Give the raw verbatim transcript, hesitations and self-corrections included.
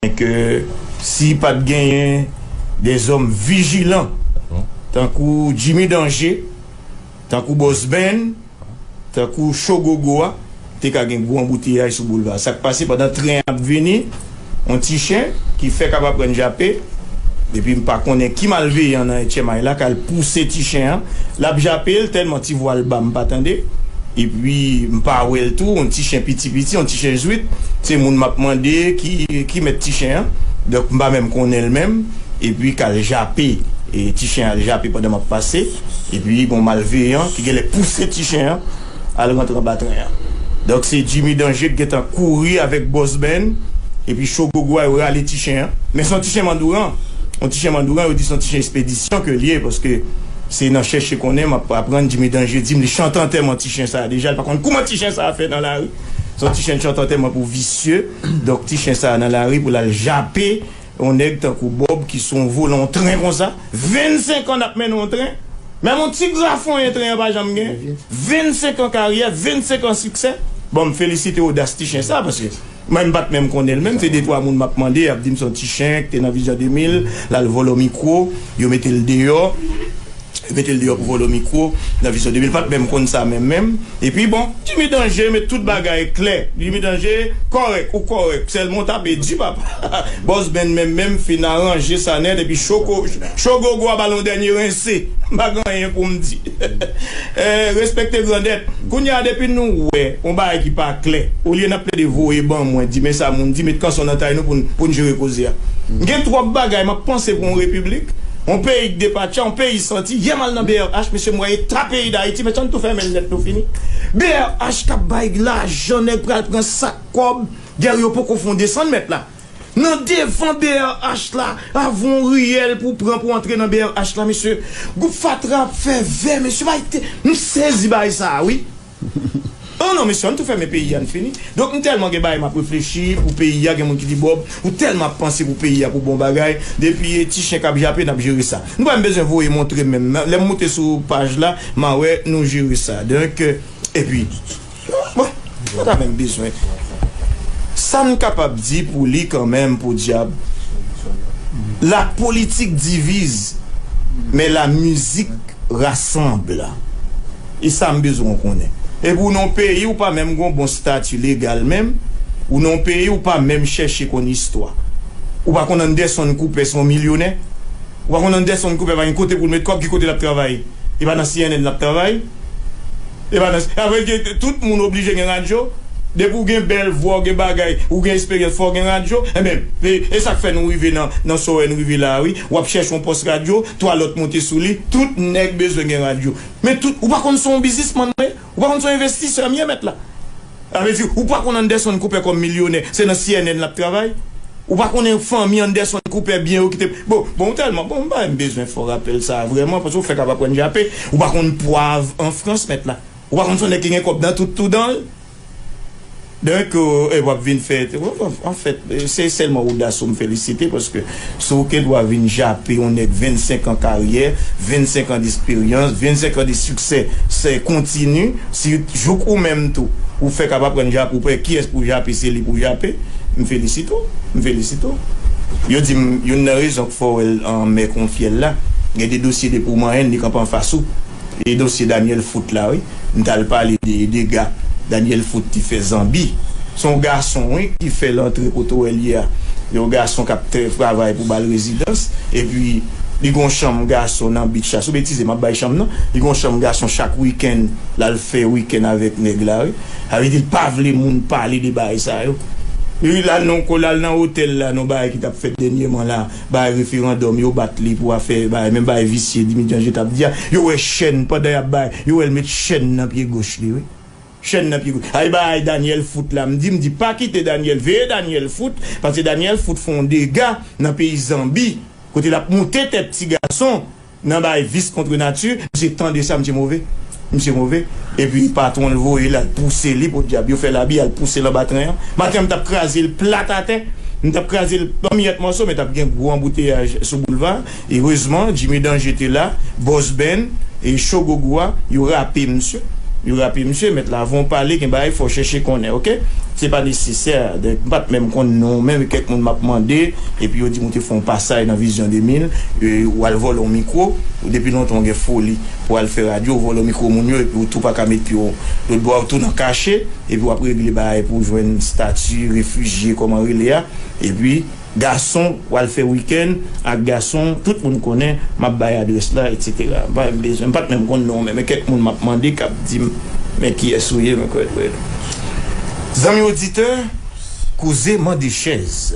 konnen ke si pa t genyen dèzòm vijilan, tankou Jimmy Danje, tankou Boss Ben, tankou Shogogo a, te ka gen gwo anbouteyaj sou boulva. Sa k pase pandan tren ap vini, yon ti chen ki fèk ap aprann jape, epi m pa konnen ki malveyan nan etchèmay la k al pouse ti chen an. L ap jape l, tèlman ti vwa l ba m pa tande. Epi m pa wè l tou, yon ti chen piti piti, yon ti chen zwit. Se moun m ap mande ki, ki mèt ti chen an. Donk m pa menm konnen l menm. Epi k al jape, e ti chen al jape pandan m ap pase. Epi gon malveyan ki genlè pouse ti chen an al rantre anba tren an. Donk se Jimmy Danje ki gentan kouri avèk Boss Ben, epi Shogogo a yo rale ti chen an. Men se yon ti chen mandouran. Yon ti chen mandouran, yo di se yon ti chen espedisyon ke l ye, paske se nan chèche konnen m ap aprann Jimmy Danje di m li chante antèman ti chen sa a deja, li pa konn kouman ti chen sa a fè nan lari. Se yon ti chen chante antèman pou visye. Donk ti chen sa a nan lari pou l al jape yon nèg tankou Bob ki sou yon volan yon tren konsa. Vennsenk an n ap mennen yon tren. Menm yon ti grafonyen tren an pa janm gen. Vennsenk an karyè, vennsenk an siksè. Bon, m felisite odas ti chen sa, paske mwen m pa t menm konnen l menm. Se de twa moun m ap mande, y ap di m se yon ti chen ki te nan Vizyon de mil, l al vòlò mikwo, yo mete l deyò. Yo mete l deyò pou vòlò mikwo nan Vizyon de mil. Pa t menm konn sa menm menm. Epi bon, Jimmy Danje met tout bagay klè. Jimmy Danje kòrèk, ou kòrèk. Sèlman w tape di, papa. Boss Ben menm menm fin aranje sa nèt, epi Choko, Chogogo a ba l yon dènye rense. M pa gen anyen pou m di. Eh, respekte grandèt. Kounye a, depi nou wè yon bagay ki pa klè, olye n ap plede voye ban mwen, di men sa moun di, met kanson nan tay nou pou n, pou n jere koze a. M gen twòp bagay m ap panse pou yon repiblik, yon peyi k depatcha, yon peyi santi. Yè m al nan B R H, mesye, m wè eta peyi Dayiti, mesye, ann tou fèmen l nèt, nou fini. B R H k ap bay lajan, nèg pral pran sak kòb, dèyè yo poko fè yon desann, mèt la. Nan devan B R H la, avan yon riyèl pou pran pou antre nan B R H la, mesye, gwoup fatra ap fè vè, mesye, bay te, m sezi bay sa a, wi. Oh non, mesye, ann tou fèmen peyi a, n fini. Donk, m tèlman gen bagay m ap reflechi pou peyi a, gen moun ki di, Bob, ou tèlman ap panse pou peyi a, pou bon bagay, depi e ti chen k ap jape, n ap jere sa. Nou pa menm bezwen voye montre menm. Lè m moute sou paj la, m a wè nou jere sa. Donk, epi, bon, pa ta menm bezwen. Sa n kapab di pou li kanmenm, podyab, la politique divise, mais la musique rassemble. E sa m bezwen w konnen. Epi w nan yon peyi ou pa menm gen yon bon stati legal menm, ou nan yon peyi ou pa menm chèche konn istwa. Ou pa konn Anderson Cooper se yon milyonè. Ou pa konn Anderson Cooper pa gen kote pou l met kòb, ki kote l ap travay? E pa nan C N N l ap travay? E pa nan, sa vle di tout moun oblije gen radyo? Depi w gen bèl vwa, w gen bagay, ou gen esperyans, fò w gen radyo. Enben, e, e sa k fè nou rive nan, nan sa w wè n rive la a, wi. W ap chèche yon pòs radyo, twa lòt monte sou li, tout nèg bezwen gen radyo. Men tout, ou pa konn se yon biznismann m ye? Ou pa konn se yon envestisè m ye, mèt la? Sa vle di, ou pa konn Anderson Cooper kòm milyonè, se nan C N N l ap travay? Ou pa konnen fanmi Anderson Cooper byen yo kite. Bon, bon, tèlman, bon, m pa menm bezwen fè w rapèl sa a vrèman, paske w fèk ap aprann jape. Ou pa konn pwav an Frans, mèt la. Ou pa konn se yon nèg ki gen kòb nan tout tou dan l. Donk, e w ap vin fè, anfèt, se sèlman odas ou m felisite, paske si w gen dwa vin jape yon nèg vennsenk an karyè, vennsenk an d esperyans, vennsenk an de siksè, se kontini, si jouk ou menm tou, ou fèk ap aprann jape, ou pa wè kiyès pou jape, se li pou jape, m felisite w, m felisite w. Yo di m, youn nan rezon k fè w wè l anmè kon fyèl la, gen de dosye depi w manyen l, li kanpe anfas ou. E dosye Daniel Foot la, wi. M t al pale de dega Daniel Foot te fè Zanbi. Se yon gason, wi, ki fè l antre kote w wè l ye a. Yon gason k ap trè-, travay pou ba l rezidans. Epi, li gon chanm gason nan beach la. Sou betize, m ap bay chanm nan. Li gon chanm gason chak wikenn, l al fè wikenn avèk nèg la, wi. Sa vle di, l pa vle moun pale de bagay sa yo. Li, l al nan, l al nan otèl la, nan bagay ki t ap fèt dènyèman la. Bay referandòm, yo bat li pou afè, bay, menm bay visye, Dimitri Danje t ap di a, yo wè chèn, pandan y ap bay, yo wè l met chèn nan pye goch li, wi. Chèn nan pye goch. Ay bay Daniel Foot la, m di, m di, pa kite Daniel, veye Daniel Foot, paske Daniel Foot fè yon dega nan peyi Zanbi, kote l ap moute tèt ti gason, nan bay vis kont nati, misye tande sa, misye move. Misye move. Epi patwon l voye l al pouse li, podyab, yo fè l abi, al pouse l anba tren an. Maten an, m t ap kraze l plat atè. M t ap kraze l an miyèt mòso, men t ap gen gwo anbouteyaj sou boulva. Erezman, Jimmy Danje te la, Boss Ben, e Shogogo a, yo rape misye. Yo rape misye, mèt la, avan w pale, gen bagay fò w chèche konnen, oke? Se pa nesesè. Donk, m pa t menm konn non w menm, e kèk moun m ap mande, epi yo di m ou te fè yon pasaj nan Vizyon de mil, e, ou al vòlè yon mikwo, ou depi lontan w gen foli pou al fè radyo, ou vòlè mikwo moun yo, epi ou tou pa ka met pye w, lòt bò a ou tou nan kache, epi w ap regle bagay pou w jwenn stati refijye, kòman rele a, epi gason, w al fè wikenn ak gason, tout moun konnen, m ap bay adrès la, etsetera. M pa bezwen, m pa t menm konn non w menm, men kèk moun m ap mande k ap di m, men kiyès ou ye, men kwè, kwè. Zanmi oditè, koze mande chèz.